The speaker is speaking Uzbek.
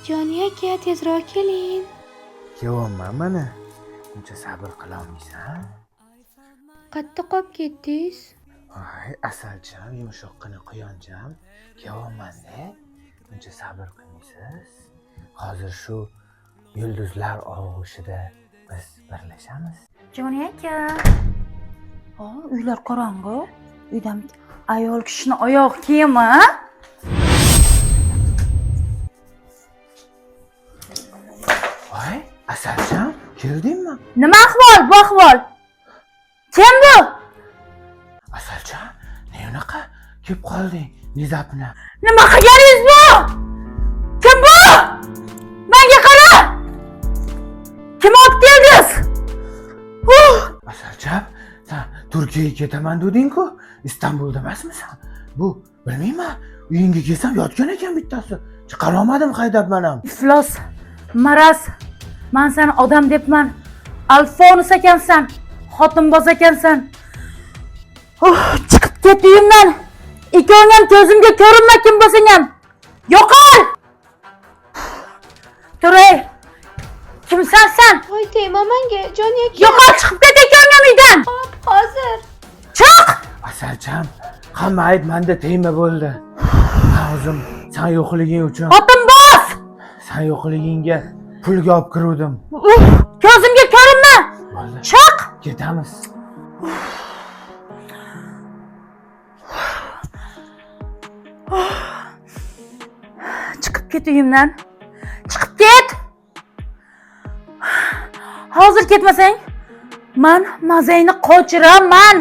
Joni aka, tezroq keling. Kelyapman mana. Uncha sabr qilolmaysan. Qatta qolib ketdingiz? Voy, asalcham, yumshoqqina quyoncham. Kelyapman-da. Uncha sabr qilmaysiz. Hozir shu yulduzlar og'ushida biz birlashamiz. Joni aka. O, uylar qorong'u. Uydan ayol kishini oyoq kiyimi. Voy, asalcham, keldingmi? Nima ahvol, bu ahvol? Kim bu? Asalcham, ne unaqa kelib qolding nizapni? Nima qilganingiz bu? Kim bu? Menga qara! Kim olib keldingiz? Asalcham, sen Turkiyaga ketaman deding-ku. Istanbulda emasmisan? Bu, bilmayman. Uyingga kelsam yotgan ekan bittasi. Chiqarolmadim haydab man ham. Iflos, maraz. Man seni odam debman. Alfonus ekansan, xotinboz ekansan. Chiqib ket uyimdan. Ikkoving ham ko'zimga ko'rinma kim bo'lsang ham. Yo'qol! Turay. Kimsan sen? Voy, tegma menga, Joni aka. Yo'qol, chiqib ket ikkoving ham uydan. Hozir. Chiq! Asalcham, hamma ayb manda tegma bo'ldi. Man o'zim san yo'qliging uchun, Xotinboz! san yo'qligingga pulga olib kiruvdim. Ko'zimga ko'rinma. Bo'ldi. Chiq! Ketamiz. Chiqib ket uyimdan. Chiqib ket! Hozir ketmasang, man mazangni qochiraman.